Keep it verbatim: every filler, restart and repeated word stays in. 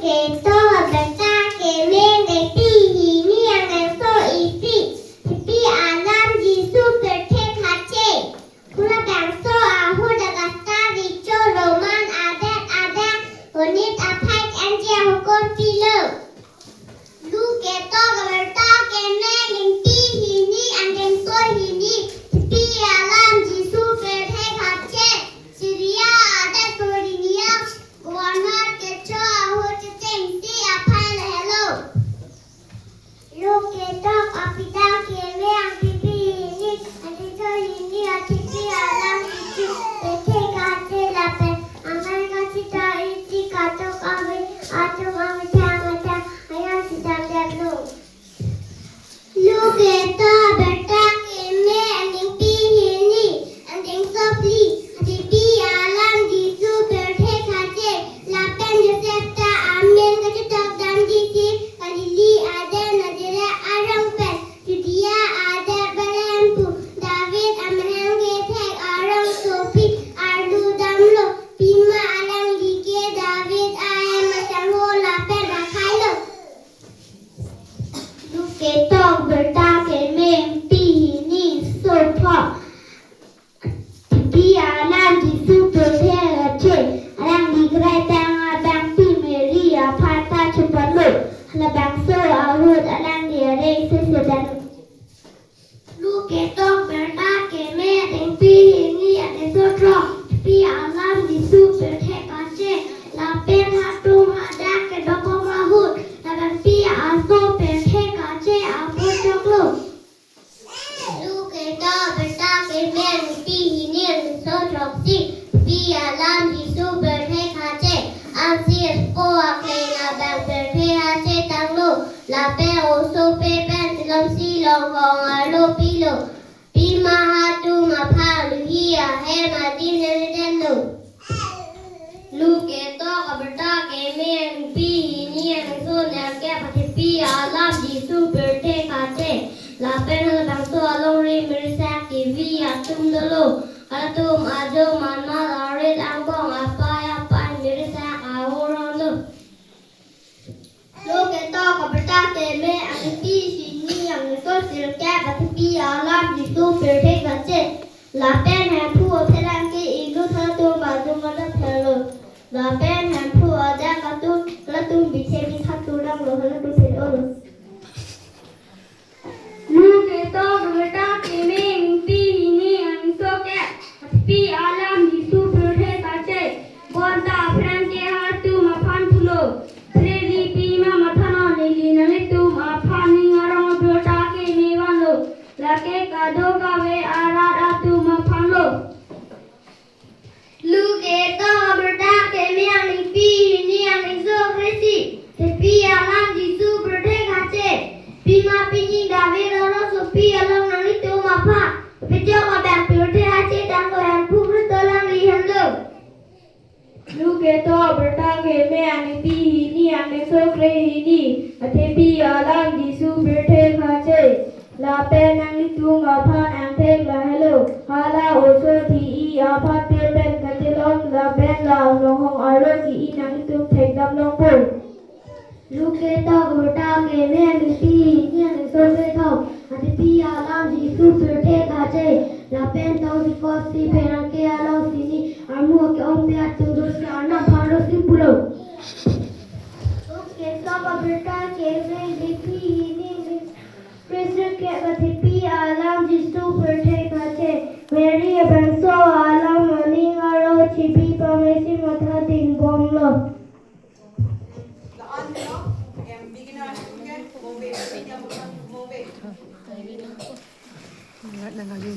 Ketok abirta keme, ningpi hini, angdengso isi. Thepi alam Jisu pirthe khache. Halabangso ahut Augustus, Richo, Roman adet adet, honit aphai enji ahukum pilo. Luke ketok abirta keme, ningpi hini, angdengso hini. Thepi alam Jisu pirthe khache. Syria adet Kurenia, governor kecho ahut kechengsi aphai lahelo. Luke ketok abirta keme, ningpi hini, angdengso hini. Thepi alam Jisu pirthe khache, lapen angdeng kachethang isi ketok ave atum amethang amethang ayan chethang detlo. Luke ketok abirta keme, ningpi hini, angdengso phli. Thepi alam Jisu pirthe khache, lapen Joseph ta amen kachetok damji si Galilee adet Nazareth arong pen, Judea adet Bethlehem pu, David amahang kethek arong sopi, arlu damlo. Pima alangli ke David ahem asangho lapen akhai lo. Luke ketok abirta keme, ningpi hini, ingso phongo. Thepi alam Jisu pirthe khache. Alangli krai tang abangpi Mary aphan ta chepatlo. Halabangso ahut alangli areng sesedan. Luke ketok abirta keme, ningpi hini, angdengso throk. Thepi alam Jisu pirthe khache, lapen hatum hadak kedokok ahut labangpi aso pirthe khache apor choklo. Luke ketok abirta keme, ningpi hini, ingso throksi. Thepi alam Jisu pirthe khache. Ansi aspo akleng abang pirthe khache tanglo, lapen oso pe pen silom si longhong arlo pilo. Pima hatum aphan luhi ahem adim nangdetlo. Luke ketok abirta keme, ningpi hini, angdengso nerkep. Thepi alam Jisu pirthe khache, lapen halabangso alongri mirisak kevi atum dolo. Halatum ajo manmal arit angbong apei apei mirisak ahorong lo. Luke ketok abirta keme, ningpi hini, angdengso sirkep. Thepi alam Jisu pirthe khache, lapen Hemphu apherangke inut halatum bajung adap helo, lapen Hemphu adak atum halatum bithe bitha turang lo, halatum phet-olo. Luke ketok abirta keme, ningpi hini, angdengso kep. Thepi alam Jisu pirthe khache, bonta apherangke halatum aphan pulo, Phereri, pima mathanon, neli nanglitum aphan ning arong abirta keme vanlo, lake kadokave arat atum aphan lo. Luke ketok abirta keme, ningpi hini, angdengso kre-isi. Thepi alam Jisu pirthe khache, pima pini David arong sopi along nanglitum aphan pejok abang pirthe khache tanglo, Hemphu Khristo alangli henlo. Luke ketok abirta keme, ningpi hini, angdengso kre-hini. Thepi alam Jisu pirthe khache, lapen nanglitum aphan angthek lahelo. Hala oso thi-i aphan pe pen katelong lapen la longhong arlo ki-i nanglitum thekdam longpo. Luke ketok abirta keme, ningpi hini, angdengso kre-throk. Thepi alam Jisu pirthe khache, lapen tong chikotsi pherangke along sini armu ake-ong pe atum dosi Arnam aphan dosi pulo. Luke ketok abirta keme, ningpi hini, kre-sirkep. Thepi alam Jisu pirthe khache, Mary abangso alam aning arlo chibi pamesi matha dingbomlo.